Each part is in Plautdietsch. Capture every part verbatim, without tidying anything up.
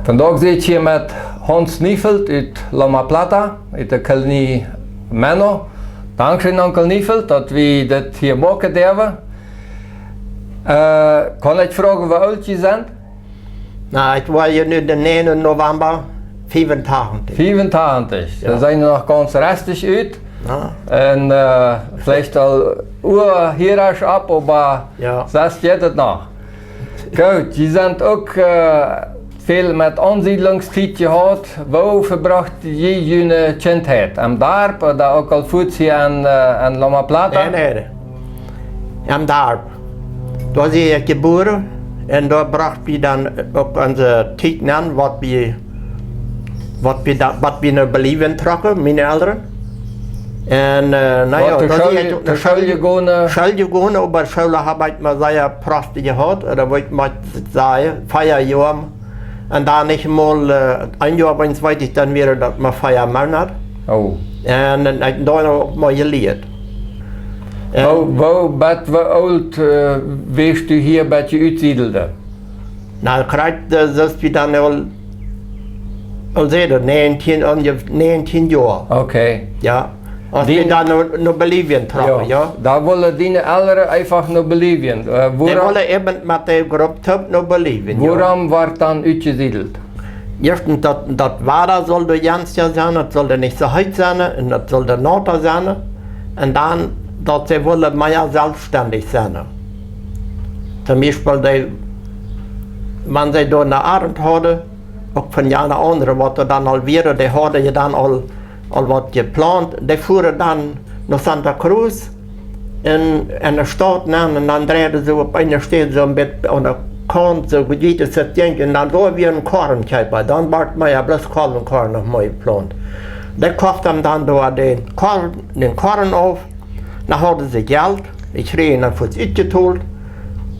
Vondoag sit ekj hia met Hans Niefeld ut Loma Plata, ut de Kolonie Menno. Dankscheen, Onkel Niefeld, daut wie dit hia moaken derwen. Äh, kaun ekj froagen, woo oolt jie sent? Na, ekj woa hia nu dän näajenden November fiefuntachentich. Fiefuntachentich. Jo. Doa seenen jie noch gaunz restich ut. Jo. Un, äh, veleicht aul Uahierer opp, oba jo, sest jeit et noch. Goot, jie sent uk, äh, väl met Aunsiedlungstiet jehaut. Woo vebrocht jie june Kjintheit? Em Darp ooda uk aul fuaz hia en, äh, en Loma Plata? Nä, nä. Em Darp. Doa sie ekj jebuaren un doa brocht wie dan uk onse Tiet aun, waut wie, waut wie dan, waut wie no Bolivien trocken, miene Elren. Un, äh, na jo, doa sie ekj uk no School jegonen. School jegonen, oba School hab ekj mau sea prost jehaut, ooda woo ekj mau saj, vea Joa. Un dan nich mol, äh, een Joa, wan ekj weet, dan wia daut mau vea Moonat. Oh. Un, un ekj dan uk mau jelieet. Woo, woo, bat woo oolt, äh, wieescht du hia, bat jie utsiedelden? Na, krakjt, äh, sest wie dan aul, aul säden, näajentieen, onjef-, näajentieen Joa. Okay. Jo. Aus wie dan no, no Bolivien trocken, jo. Doa wullen diene Elren eefach no Bolivien. Äh, dee wullen äwen met de Grupp toop no Bolivien, jo. Wuarom wort dan utsiedeln? Ieeschtens, daut, daut Wada sull doa gaunz aundasch sennen, daut sull nich soo heet sennen un daut sull nata sennen. Un dan, daut see wullen mea selfstendich sennen. Toom Biespel, dee, wan see doa ne Arnt hauden, uk von jane aundre, waut doa dan aul wieren, dee hauden je dan aul aul waut jeplaunt. Dee fuaren dan no Santa Cruz un, un de Staut nenn un dan dreiden see opp eene Städ soo een bät aun de Kaunt, soo goot aus daut jinkj. Un dan doa wia een Kornkjeepa. Dan wort mau, jo, bloos Korn un Korn noch mau jeplaunt. Dee koft am dan doa dän Korn, dän Korn auf. Dan hauden see Jelt. Dee kjrieejen dan fuaz utjetolt.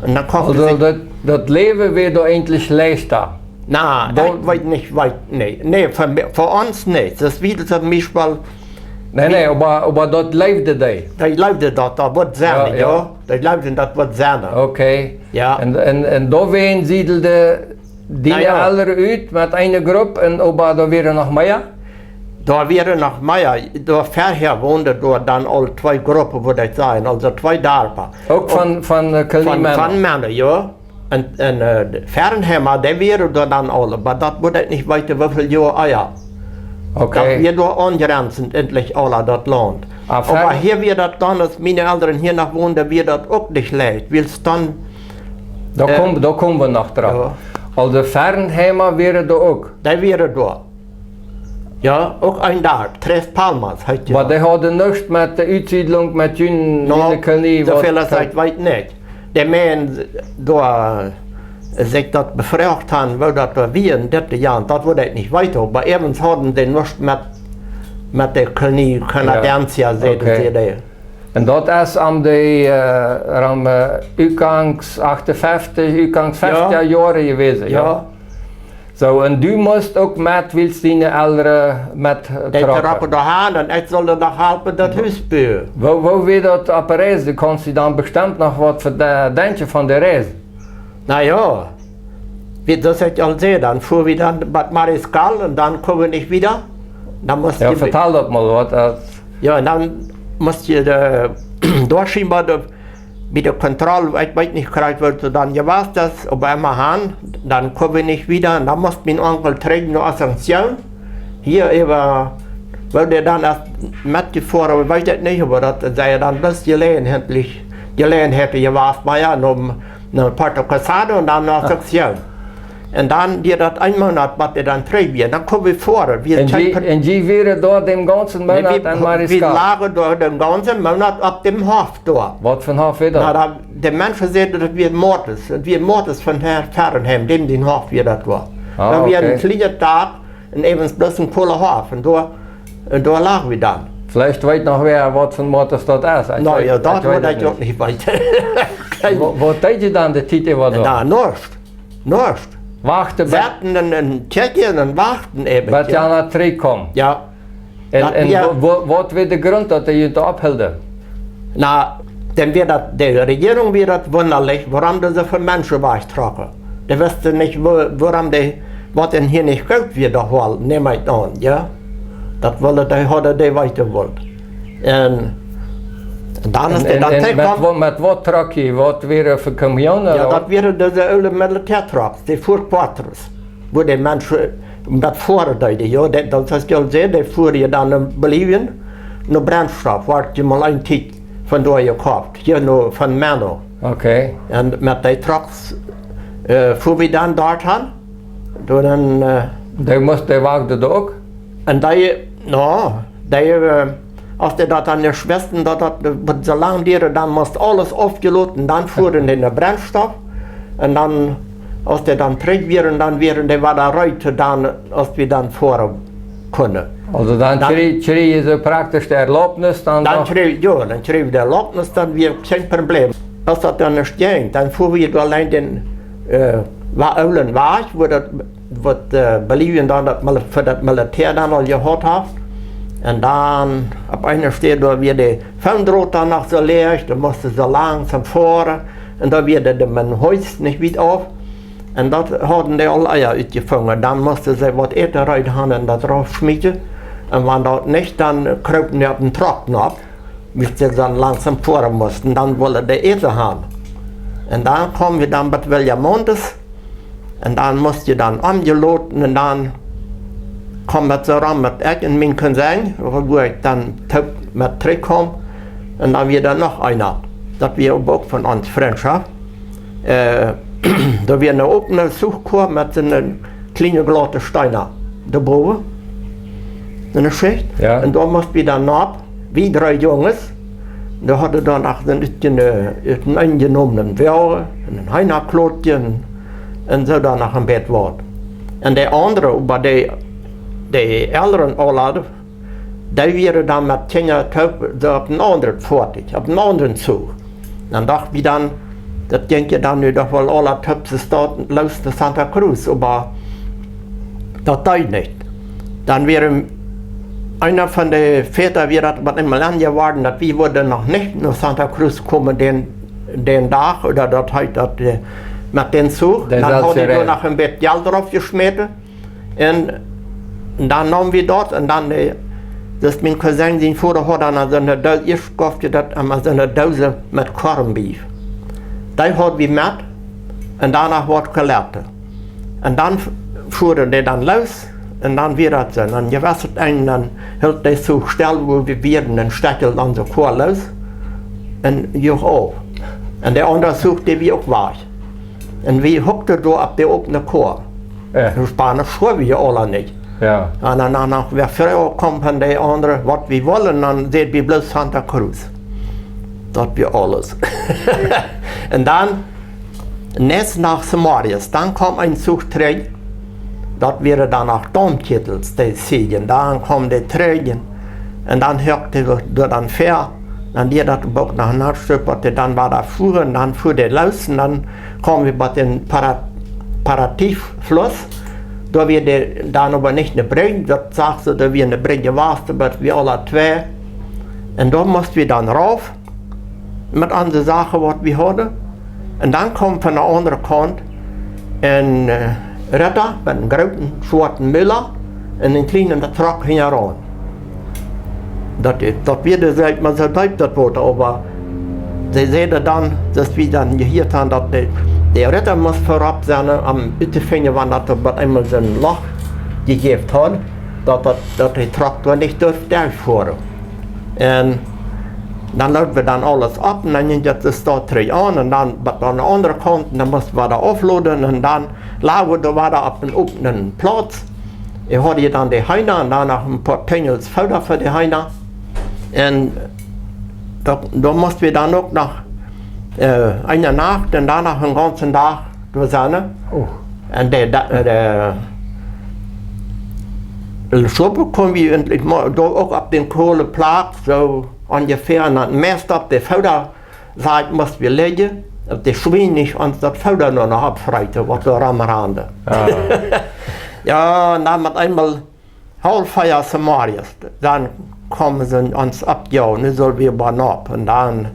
Un dan koften see. Aulsoo daut, daut Läwen wia doa eejentlich leichta. Na, daut weet ekj nich, weet, nä. Nä, fa, fa ons nich. Daut es wada toom Biespel. Nä, nä, oba, oba daut läwden dee. Dee läwden daut, daut wudd sennen, jo, jo. Dee läwden, daut wudd sennen. Okay. Jo. Un, un, un doawäajen siedelden diene Elren ut met eene Grupp un oba doa wieren noch mea? Doa wieren noch mea. Doa verhäa wonden doa dan aul twee Gruppen, wudd ekj sajen. Aulsoo twee Darpa. Uk von, von, äh, Kolonie Menno? Von Menno, jo. Un, un, äh, de Fernheima, dee wieren doa dan aul, oba daut wudd ekj nich weeten, woo väl Joa ea. Okay. Daut wia doa aungrenzent eejentlich aula daut Launt. Ah, oba hia wia daut dan, aus miene Elren hia noch wonden, wia daut uk nich leicht. Wiels dan, doa, äh, kom-, doa komen wie noch drauf. Jo. Aulsoo Fernheima wieren doa uk? Dee wieren doa. Jo, uk een Darp, Tres Palmas heet daut. Oba dee hauden nuscht met de Utsiedlunk, met jun-, no, june Kolonie, soo väl aus ekj weet nich. De Maun doa, äh, sikj daut befroacht haud, woo daut doa wia un dit un jant, daut wudd ekj nich weeten, oba äwent hauden dee nuscht met, met de Kolonie Canadencia, säden see dee. Un daut es aun de, äh, aun, äh, Utgangs achtunfeftich, Utgangs feftich Joaren jewast, jo? Jo. Soo, un du must uk met, wiels diene Elren met, äh, trocken. Dee trocken doa han un ekj sull doa noch halpen daut Hus buen. Woo, woo wia daut opp Reis? Du kaust die dan bestemmt noch waut vedenkjen von de Reis. Na jo, wie daut ekj aul säd, dan fuaren wie dan bat Mariscal un dan komen wie nich wieda. Dan must, jo, vetal daut mol waut, äh. Jo, un dan must je de, doa schienboa de, bie de Kontroll, ekj weet nich krakjt, woo daut dan jewast es, oba emmahan, dan komen wie nich wieda. Un dan must mien Onkel trigj no Asunción. Hia äwa, woo dee dan es metjefoaren, weet ekj nich, oba daut sent dan bloos Jeläajenheiten, Jeläajenheiten jewast, mau jo, no no Puerto Casado un dan no Asunción. Un dan dieed daut een Moonat, bat dee dan trigj wia. Dan komen wie ver. Un jie wieren doa dän gaunzen Moonat en Mariscal? Wie lagen doa dän gaunzen Moonat opp däm Hoff doa. Waut fa een Hoff wia daut? Na, dan, de Menschen säden, daut wia Mortis. Daut wia Mortis von Herr Fernheim, däm sien Hoff wia daut doa. Ah, okay. Daut wia een kjlienet Dak, un äwent bloos een kola Hoff. Un doa, un doa lagen wie dan. Veleicht weet noch wäa, waut fa Mortis daut es. Na jo, daut weet ekj uk nich. Waut deed jie dan de Tiet äwa doa? Na, nuscht. Nuscht. Wachten, setten un, un kjikjen un wachten äwent, bat jana trigj kjeem. Jo. Un, un woo-, woo-, waut wia de Grunt, daut dee junt doa opphilden? Na, dan wia daut, de Rejierunk wia daut wundalich, wuarom doa soo väl Menschen wajchtrocken. Dee wisten nich, woo-, wuarom dee, waut en hia nich goot wia, doa haulden, neem ekj aun, jo. Daut wull dee, haud dee weeten wullt. Un dan es dee dan met, met waut truck hia, waut wieren fa Kamionen? Jo, daut wieren dise oole Militärtrucks, dee Four Quattros, wua dee Menschen met foaren deeden, jo. Daut, daut es jo sea, dee fuaren je dan en Bolivien, no Brennstoff, wort je mol een Tiet von doa jekoft, hia no von Menno. Okay. Un met dee Trucks, äh, fuaren wie dan doa han. Doa dan, äh, dee must, dee wagden doa uk? Un dee, no, dee, äh, aus dee daut dan ieescht wisten, daut daut, äh, waut soo lang dieren, dan must aules aufjeloten, dan fuaren dee no Brennstoff. Un dan, aus dee dan trigj wieren, dan wieren dee wada reed, dan, aus wie dan foaren kunnen. Also dan kjrie-, kjrieech jie soo praktisch de Erlaubnis dan noch? Kjrieech, jo, dan kjrieech wie de Erlaubnis, dan wia kjeen Problem. Aus daut dan ieescht jinkj, dan fuaren wie doa auleen dän, äh, wa-, oolen Wajch, wua daut, waut, äh, Bolivien dan daut Mil-, fa daut Militär dan aul jehaut haud. Un dan opp eene Städ, doa wia de Foondrot dan noch soo läach, dan musten see soo langsom foaren. Un doa wia de, de Menhuis nich wiet auf. Un daut hauden dee aul ea utjefungen. Dan musten see waut Äten reed han un daut rauf schmieten. Un wan daut nich, dan kroopen dee opp dän Truck nopp, wiels see dan langsom foaren musten. Dan wullen dee Äten han. Un dan kjeemen wie dan bat Villamontes. Un dan must je dan omjeloten un dan kjeem daut soo rom met ekj un mien Cousin, wua ekj dan toop met trigjkjeem. Un dan wia doa noch eena. Daut wia oba uk von ons Frintschoft. Äh, doa wia ne opne Zuchkoa met soone kjliene glaute Steena doa bowen. Soone Schicht. Jo. Un doa must wie dan nopp, wie dree Junges. Doa hauden dan noch soon, äh, een eenjenomnen Woagen, een Heenaklotje un soo dan noch een bät waut. Un de aundre, oba de, de Elren aula, dee wieren dan met Kjinja toop, soo opp een aundret Foatich, opp een aundren Zuch. Dan docht wie dan, daut jinkj je dan nu doch woll aula toop, see staut loos no Santa Cruz, oba daut deed nich. Dan wia eena von de Väta, wia daut oba emol enjeworden, daut wie wudden noch nich no Santa Cruz komen dän, dän Dach, ooda daut heet daut, äh, met dän Zuch. Dan haud hee doa noch een bät Jelt draufjeschmäten. Un dan neem wie daut un dan, äh, daut mien Cousin sien Voda haud dan soone Doo-, ieescht koft hee daut emol soone Doos met Corned Beef. Dee haud wie met un doano waut Kotleten. Un dan f-, fuaren dee dan loos un dan wia daut soo. Dan jewess et een, dan hilt dee Zuch stell, wua wie wieren, dan stekjeld onse Koa loos un joag auf. Un de aundra Zuch, dee wia uk wajch. Un wie hukten doa opp de opne Koa. Jo. Soo Spaunisch wia wie aula nich. Jo. Un dan, dan noch wäa Froagen kjeemen von de aundre, waut wie wullen, dan säd wie bloos Santa Cruz. Daut wia aules. Un dan, näakjsten Dach zemorjes, dan kjeem een Zuch trigj. Daut wieren dan noch Daumkjietels, dee Zieej. Dan kjeemen dee trigj. Un dan hukten wie doa dan ver. Dan dieed daut uk noch een Stekj, waut dee dan wada fuaren, dan fuaren dee loos un dan kjeemen wie bie dän Para-, Paraty-Fluss. Doa wia dee dan oba nich ne Brigj, daut sach see, doa wia ne Brigj jewast, oba wie aula twee. Un doa musten wie dan rauf met onse Sachen, waut wie hauden. Un dan kjeem von de aundre Kaunt een, äh, Ritta met eenen grooten schwoaten Muller un eenen kjlienen Truck hinjaraun. Daut, daut wia, see, mau soo deep daut Wota, oba see säden dan, daut wie dan jehieet hauden, daut de, de Ritta must verop sennen, om uttofinjen, wan daut opp eemol soon Loch jejäft haud, daut, daut, daut de Truck doa nich durf derchfoaren. Un dan loten wie dan aules opp un dan jinkj daut de Staut trigj aun un dan bat aun de aundre Kaunt un dan musten wie doa aufloden un dan lagen wie doa wada opp eenen opnen Plauz. Wie hauden je dan de Heena un dan noch een poa Tunjels Fooda fa de Heena. Un doa, doa musten wie dan uk noch, äh, eene Nacht un dan noch eenen gaunzen Dach doa sennen. Oh. Un de, de, de, de Schlopen kunnen wie endlich mol, doa uk opp dän Kohlenplatz, soo onjefäa, un dan meist opp de Fooda Sack musten wie lijen, daut de Schwien nich ons daut Fooda noch oppfreten, waut doa romrand. Ah. Jo, un dan met eemol haulf vea zemorjes, dan kjeemen see ons oppjoagen, nu sullen wie oba nopp. Un dan,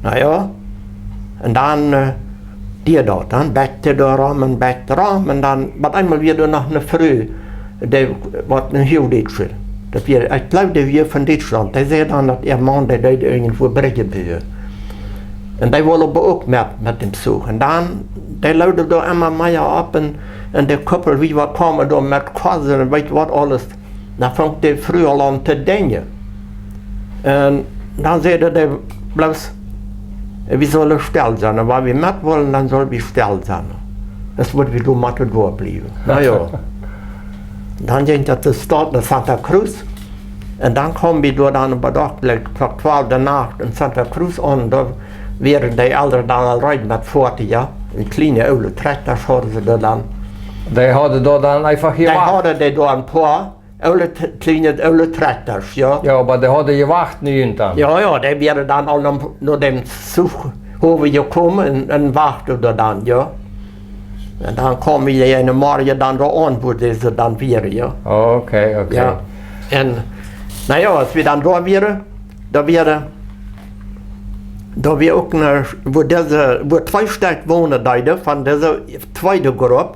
na jo, un dan, äh, dee daut dan, bekjt doa rom un bekjt rom un dan, opp eemol wia doa noch eene Fru, dee, waut eene Huagdietsche. Daut wia, ekj jleew, dee wia von Dietschlaunt. Dee säd dan, daut äa Maun, dee deed irjentwua Brigje buen. Un dee wull oba uk met, met däm Zuch. Un dan, dee luad doa emma mea opp un, un de Koppel, woo waut kjeemen doa met Kosen un weet waut aules. Dan funk de Fru aul aun to dinjen. Un dan säd dee bloos, wie sellen stell sennen. Un wan wie met wellen, dan sell wie stell sennen. Dan woat wie doa motten doa bliewen. Na jo. Dan jinkj daut de Staut no Santa Cruz. Un dan kjeemen wie doa dan opp Dach, like, Klock twalw de Nacht en Santa Cruz aun. Doa wieren de Elren dan aul reed met Foatieja. Een kjliene oole Trakjtasch hauden see doa dan. Dee hauden doa dan eefach, dee jewacht, hauden dee doa een poa oole T-, kjliene oole Trakjtasch, jo. Jo, oba dee hauden jewacht nu un dan. Jo, jo, dee wieren dan aul no, no däm Zuchhowen jekomen un, un wachten doa dan, jo. Un dan kjeemen wie eenen Morjen dan doa aun, wua dee dan wieren, jo. Okay, okay. Jo. Un, na jo, aus wie dan doa wieren, doa wieren, doa wia uk eene, wua dise, wua twee Stekj wonen deeden von dise tweede Grupp.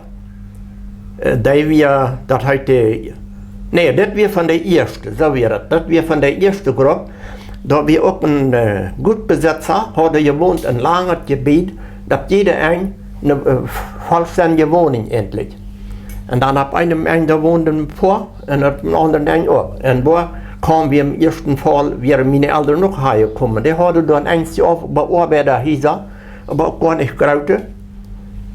Äh, dee wia, daut heet de, nä, dit wia von de ieeschte, soo wia daut. Daut wia von de ieeschte Grupp. Doa wia uk een, äh, Gutsbesitza, haud jewont een langet Jebied, daut jieda een eene, äh, vollstendje Woninj eejentlich. Un dan opp eenem Enj doa wonden een poa un opp däm aundren Enj uk. Un doa kjeemen wie em ieeschten Faul, wieren miene Elren uk hia jekomen. Dee hauden doa een Enjtje auf, oba Oabeida Hiesa, oba uk goanich groote.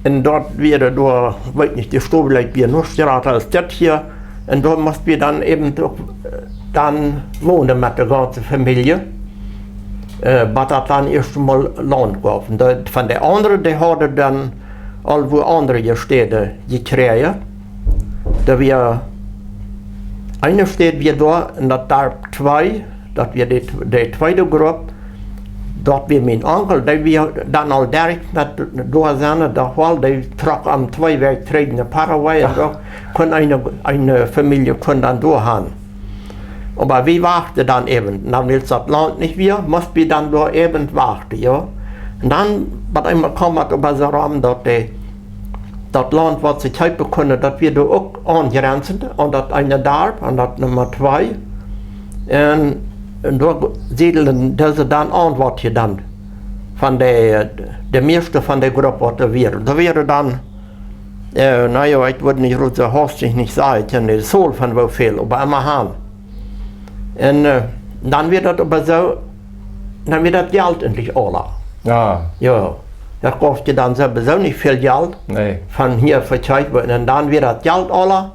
Un doa wieren doa, weet nich, de Stow wia nuscht jrata aus dit hia. Un doa musst wie dan äwen uk, äh, dan wonen met de gaunze Famielje. Äh, bat daut dan ieescht mol Launt gauf. Un daut, von de aundre, dee hauden dan aul wua aundre Städen jekjräajen. Doa wia eene Städ wia doa en daut Darp twee, daut wia de, de tweede Grupp, daut wia mien Onkel, dee wia dan aul derch met doa sennen, daut wia, dee trock aum twee Wäakj trigj no Paraguay un doa kunn eene, eene Famielje kunn dan doa han. Oba wie wachten dan äwen, dan wiels daut Launt nich wia, musst wie dan doa äwen wachten, jo. Un dan, waut eemol kjeem daut oba soo rom, daut de daut Launt, waut see kjeepen kunnen, daut wia doa uk aunjrenzent aun daut eene Darp, aun daut Numma twee. Un, un doa siedelden dise dan aun, waut hia dan von de, de mieeschte von de Grupp, waut doa wieren. Doa wieren dan, äh, na jo, ekj wudd nich rut soo haustich nich sajen, de Tol von woo väl, oba emmahan. Un, äh, dan wia daut oba soo, dan wia daut Jelt endlich aula. Jo. Jo, daut gauf je dan sowieso nich väl Jelt. Nä. Von hia vekjeept woat. Un dan wia daut Jelt aula.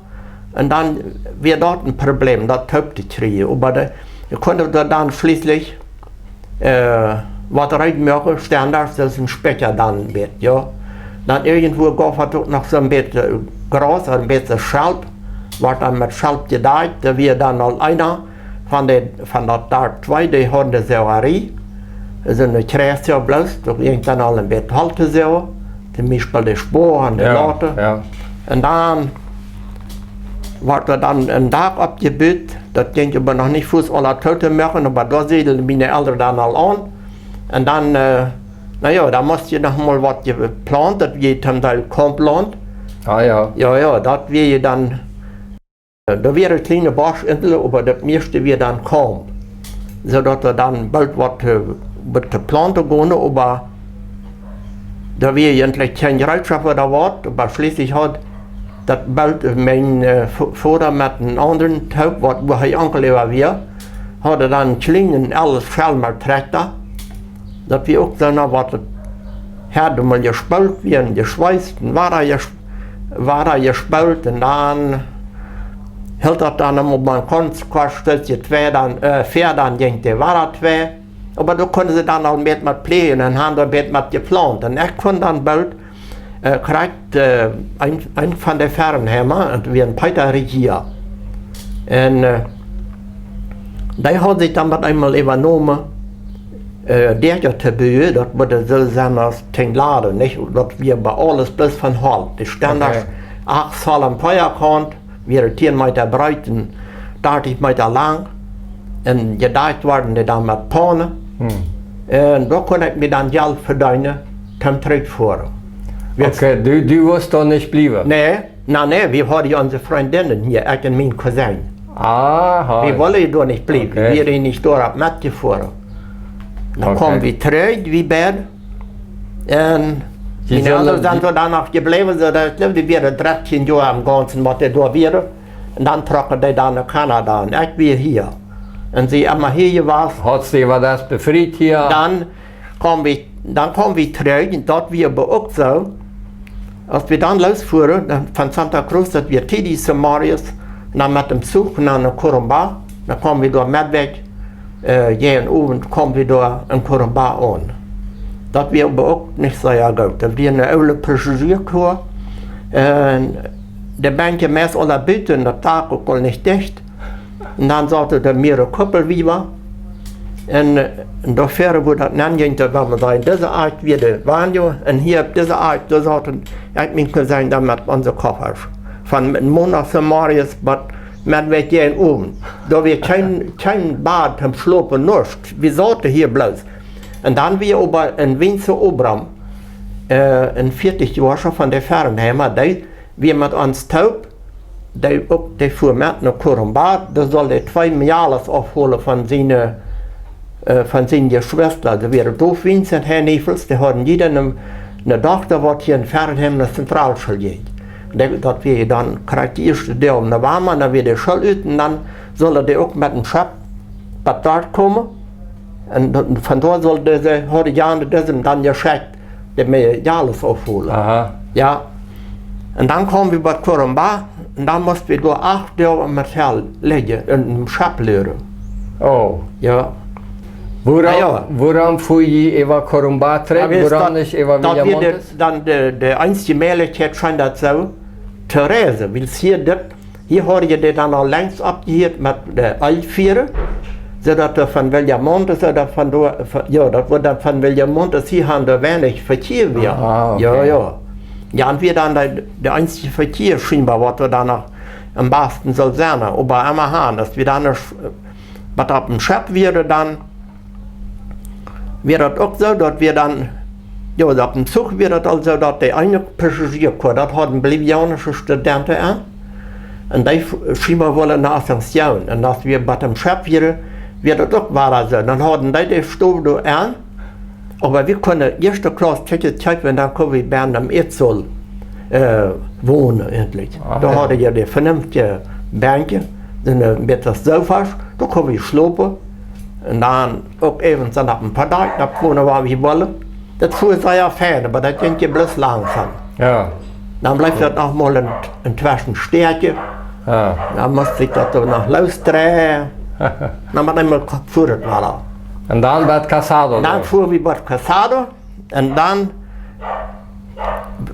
Un dan wia daut een Problem, daut toop to kjrieen. Oba de, wie kunnen doa dan schlieslich, äh, waut reed moaken, Standards, daut es een Spikja dan een bät, jo. Dan irjentwua gauf et uk noch soo een bät Graus, een bät Schelp, woat dan met Schelp jedakjt, doa wia dan aul eena von de, von daut Darp twee, dee haud de Soarie. Soo een Kjreis, jo, bloos, doa jinkj dan aul een bät Holt to soagen, toom Biespel de Spoa un de, jo, Loten. Jo. Un dan wort doa dan een Dak oppjebut, daut jinkj oba noch nich fuaz aula toop to moaken, oba doa siedelden miene Elren dan aul aun. Un dan, äh, na jo, dan musst je noch mol waut jeplaunt, daut wia toom Deel Kaumplaunt. Ah, jo. Jo, jo, daut wia je dan Äh, doa wieren kjliene Bosch Inselen, oba daut mieeschte wia dan Kaump. Soo daut doa dan boolt waut, äh, waut to plaunten gonen, oba doa wia eejentlich kjeen Jereetschoft ooda waut, oba schlieslich haud daut boolt, äh, mien, äh, Vo-, Voda met een aundren Toop, waut, wua hee Onkel äwa wia, hauden dan een kjlienen L S Schelmer Trakjta. Daut wia uk soo noch waut, daut haud mol jespolt, wia jeschweest un wada jes-, wada jespolt un dan hilt daut dan emma bie een kort, kort Stekj twei dan, äh, väa, dan jinkj dee wada twei. Oba doa kunnen see dan aul een bät met pläajen un han doa een bät met jeplaunt. Un ekj kunn dan boolt, äh, krakjt, äh, een, een von de Fernheima, daut wia een Peter Regier. Un, äh, dee haud sikj dan met eemol äwanomen, äh, Däakja to buen, daut wudd soo sennen aus Tenglade, nich? Daut wia oba aules bloos von Holt. De Stendasch, okay, acht Zoll aum Väakaunt, wieren tieen Meta breet un dartich Meta lang. Un jedakjt worden dee dan met Paunen. Hm. Un doa kunn ekj mie dan Jelt vedeenen, toom trigjfoaren. Okay, du, du wullst doa nich bliewen? Nä, na nä, wie hauden onse Frindin hia, ekj un mien Cousin. Aha. Wie wullen doa nich bliewen, okay. Wie wieren nich doa metjefoaren. Dan kaum wie trigj, wie beid. Un wie sent doa dan noch jebläwen, soo daut, ekj jleew, wie wieren dartieen Joa aum gaunzen, waut doa wieren. Un dan trocken dee dan no Kanada un ekj wia hia. Un see emma hia jewast. Hast du waut aus befriet hia? Dan kaum wie, dan kaum wie trigj, un daut wia oba uk soo. Aus wie dan loosfuaren, dan von Santa Cruz, daut wia tiedich zemorjes, un dan met däm Zuch no, no Corumbá, dan kaum wie doa Meddwäakj, äh, jäajen Owent kaum wie doa en Corumbá aun. Daut wia oba uk nich sea goot. Daut wia eene oole Passagierenkar. Un de Benkj meist aula buten, daut Dak uk aul nich dicht. Un dan sauten doa mea Kuppelwieba. Un, äh, un doa wieren, woo daut nenn jinkj, daut wia mau en dise Akj wia de Baño. Un hia opp dise Akj, doa sauten, ekj mien Cousin dan met onse Koffasch. Von Mond zemorjes bat Meddwäakj jäajen Owent. Doa wia kjeen, kjeen Bad toom schlopen, nuscht. Wie sauten hia bloos. Un dan wia oba een Winzer Obram, äh, een vieetich Joascha von de Fernheimer, dee wia met ons toop, dee uk, dee fua met no Corumbá, doa sull dee twee Mejales aufholen von siene, äh, von siene Jeschwista. Dee wieren Dof Wiens un Hein Niefels, dee hauden jieda eene, eene Dochta, waut hia en Fernheim no Zentralschool jinkj. Dee, daut wia dan krakjt de ieeschte Doag em Nowamba, dan wia de School ut un dan sullen dee uk met een Schepp bat doa komen. Un dan, von doa sullen dee, hauden Jan de Dissem dan jeschekjt, de Mejales aufholen. Aha. Jo. Un dan kaum wie bat Corumbá, un dan musten wie doa acht Doag em Hotel lijen un em Schepp luren. Oh. Jo. Wuarom, na jo, wuarom fua jie äwa Corumbá trigj? Wuarom daut, nich äwa daut wia de, Villamontes? Dan de, de eensje Mäajlichkjeit schient daut soo to reisen, wiels hia dit Hia hauden dee dan aul lenjd oppjehieet met de Eelfieren, soo daut doa von Villamontes, soo daut von doa, von, jo, daut wia dan von Villamontes hia aun doa weinich Vekjia wia. Ah, okay. Jo, jo. Jo, un wia dan de, de eensje Vekjia schienboa, waut doa dan noch aum basten sull sennen. Oba emmahan, aus wie dan noch, äh, waut opp däm Schepp wieren, dan wia daut uk soo, daut wia dan, jo, opp däm Zuch wia daut aul soo, daut de eene Passagierenkar, daut hauden bolivianische Studenten aun. Un dee f-, schienboa wullen no Asunción. Un aus wie bat däm Schepp wieren, wia daut uk wada soo. Dan hauden dee de Stow doa aun. Oba wie kunnen ieeschte Klauss Ticket kjeepen un dan kunnen wie bie däm Eetsaul, äh, wonen, endlich. Ah, jo. Doa hauden dee de venenftje Benkj, soone, äh, met daut Sofasch, doa kunnen wie schlopen. Un dan uk äwent dan opp een poa Doag, doa wonen, wua wie wullen. Daut fua sea fein, oba daut jinkj je bloos langsom. Jo. Dan bleef daut noch mol een, een Tweschenstäakje. Jo. Dan must ekj daut doa noch loosdreien. Dan met eemol fua daut wada. Un dan bat Casado. Dan fua wie bat Casado. Un dan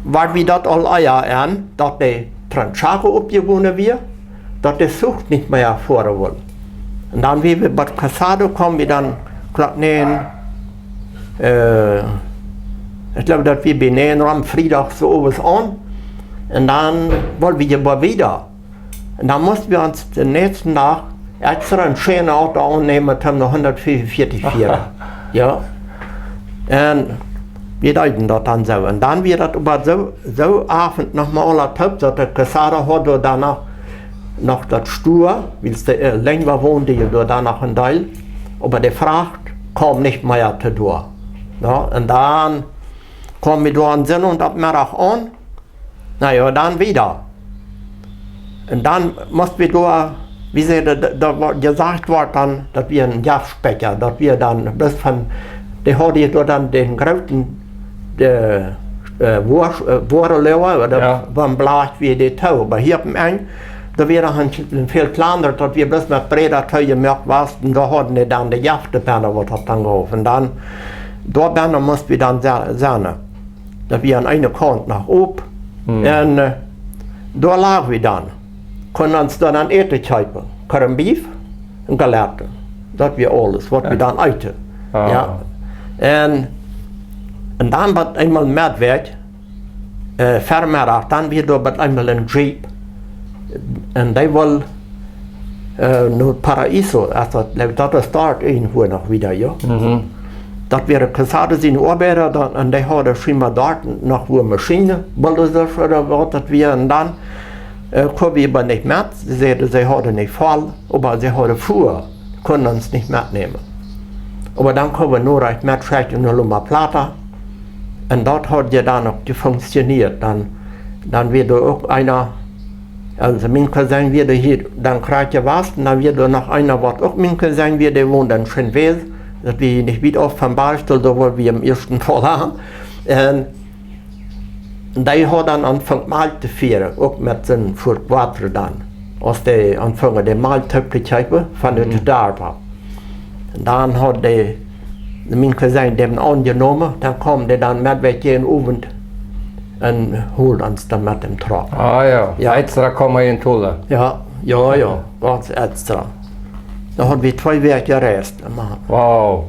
wort wie daut aul ea aun, daut de Tronchaco oppjegonen wia, daut de Zuch nich mea foaren wull. Un dan, wia wie bat Casado, kaum wie dan Klock näajen, äh, ekj jleew, daut wia bie näajen rom Friedach soo owes aun. Un dan wull wie je oba wieda. Un dan must wie ons dän näakjsten Dach extra een scheenen Auto aunnämen, om no hundatfiefunvieetich to foaren. Jo. Un wie deeden daut dan soo. Un dan wia daut oba soo, soo Owent noch mol aul toop, daut de Casado haud doa dan noch, noch daut Stua, wiels de, äh, Lengua wond je doa dan noch een Deel. Oba de Fracht kaum nich mea to doa. Jo, un dan kaum wie doa aun Sindach opp Meddach aun. Na jo, dan wieda. Un dan must wie doa, wie see, doa, doa, doa wort jesajcht, wort dan, daut wia een Jeftspekja, daut wia dan bloos von, dee hauden je doa dan dän grooten, de, äh, Woa-, äh, Woareloaga, ooda, jo, vom Blach wia dee too. Oba hia opp däm Enj, doa wia noch een, een väl kjlandret, daut wia bloos met Bräda toojemoakt wia, un doa hauden dee dan de Jefte bennen, waut daut dan jeef. Un dan, doa bennen must wie dan se-, sennen. Daut wia aun eene Kaunt noch op. Hm. Un, äh, doa lagen wie dan. Kunnen ons doa dan Äten kjeepen. Corned beef un Galette. Daut wia aules, waut wie, jo, dan eeten. Ah. Jo. Un, un dan bat eemol Meddach, äh, Vemeddach, dan wia doa bat eemol een Jeep. Un dee wull, äh, no Paraíso, aus daut, daut es doa irjentwua noch wieda, jo. Mhm. Daut wieren Quesada siene Oabeida dan, un dee hauden scheinboa doa noch wua Maschien, Bulldozer ooda waut daut wia. Un dan, äh, kunn wie oba nich met. See säden, see hauden nich voll, oba see hauden Fua, kunnen ons nich metnämen. Oba dan kunnen wie no rajcht met schekjen no Loma Plata. Un daut haud je dan uk jefunktionieet. Dan, dan wia doa uk eena, aulsoo mien Cousin wia doa hia dan krakjt jewast, un dan wia doa noch eena, waut uk mien Cousin wia, dee wond en Schinwes, daut wia nich wiet auf von Barchtel, doa wua wie em ieeschten Faul han. Un dee haud dan aunjefongen Malkj to fieren, uk met sien Four Cuatro dan, aus dee aunfungen de Malkj toop to kjeepen von de Darpa. Un dan haud dee, mien Cousin dän aunjenomen, dan kjeem dee dan met Wäakj äwa Owent un hold ons dan met däm Truck. Ah jo, jo. Extra kaum hee en Tula. Jo, jo, jo, gaunz extra. Dan haud wie twee Wäakj jereist, Maun. Wow.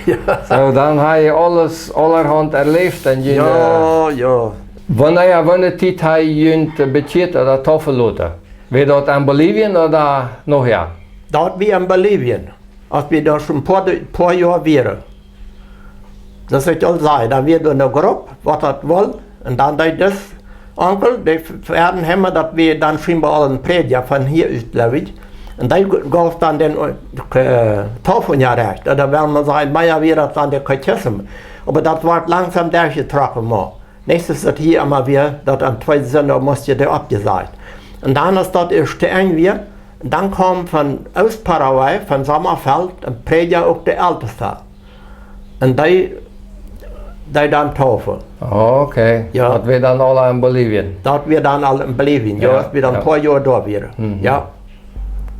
Jo. Soo, dan hab jie aules, aulahaunt erläft un jie, jo, äh, jo. Wanea, wanea Tiet hab jie junt bekjieet ooda taufen loten? Wia daut en Bolivien ooda nohäa? Daut wia en Bolivien. Aus wie doa schon poa, poa Joa wieren. Daut ekj aul säd, dan wia doa eene Grupp, waut daut wull. Un dan deed dis Onkel, dee f-, fäaden hemma, daut wia dan scheinboa aul een Prädja von hia ut, jleew ekj. Un dee g-, jeef dan dän, äh, Taufunjarecht. Ooda well wie sajen, mea wia daut dan de Katechism. Oba daut wort langsom derchjetrocken, mau. Nich soo aus daut hia emma wia, daut aun twee Sindach must je dee oppjesajcht. Un dan, aus daut ieescht to Enj wia, dan kjeem von Oost-Paraguay, von Sommerfeld, een Prädja, uk de Eltesta. Un dee, dee dan taufen. Okay. Jo. Daut wia dan aul en Bolivien. Daut wia dan aul en Bolivien, jo, jo, aus wie dan, jo, poa Joa doa wieren. Mhm. Jo.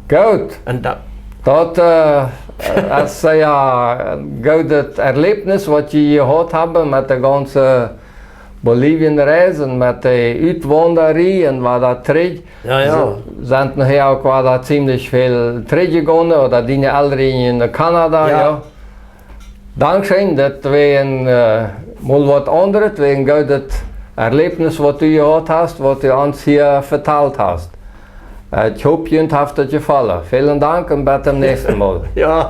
Goot. Un daut, daut, äh, es, äh, jo, een goodet Erläwnis, waut jie jehaut haben met de gaunze Bolivien-Reis un met de Utwaundarie un wada trigj. Jo, jo. Se-, sent nohäa uk wada ziemlich väl trigjjegonen, ooda diene Elren no Kanada, jo. Jo. Dankscheen, daut wia een, äh, mol waut aundret, wia een goodet Erläwnis, waut du jehaut hast, waut du ons hia vetalt hast. Äh, ekj hop, junt haft daut jefollen. Välen Dank un bat daut näakjste Mol. Jo.